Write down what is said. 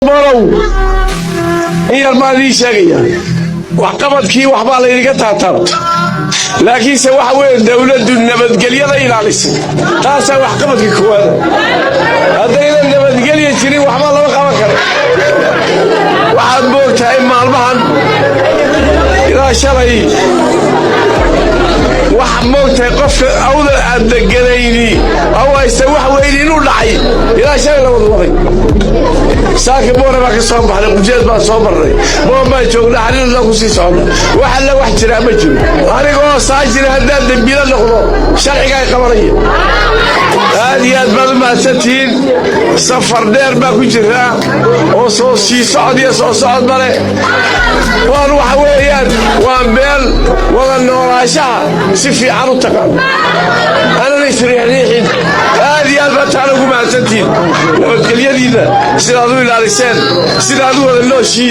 Morow, in yar baan idiin sheegaya. Waxqabadkii waxbaa laydinka taataabta, laakiinse waxa weeye dowladdu nabadgelyada ilaalisay. Taasaa waxqabadka koowaada. Haddaynan nabadgelya jirin, waxba lama qaban karo. Waxaad moogtahay maalmahan ilaa shalay wax moogtahay qofka Awdal aan deganayni aw haysta wax weyni inuu dhacay. Ilaa shalay la wadwaday. Saaka Boore baa ka soo baxnay, Qujeed baan soo marnay, Boon baan joognaa, Xariirna ku sii socno. Wax alla wax jiraa ma jiro. Anigoo saajira haddaan dembiilo noqdo, sharcigaa qabanaya. Aad iyo aad baad u mahadsantihiin. Safar dheer baa ku jiraa oo soo sii socod iyo soo socod male. Waan waxa weeyaan waa meel wada noolaanshaha si fiican u taqaan, aanan isriixriixin. Aad iyo aad baad taana ugu mahadsantihiin nabadgelyadiinna sidaad u ilaaliseen, sidaad u wada nooshiin.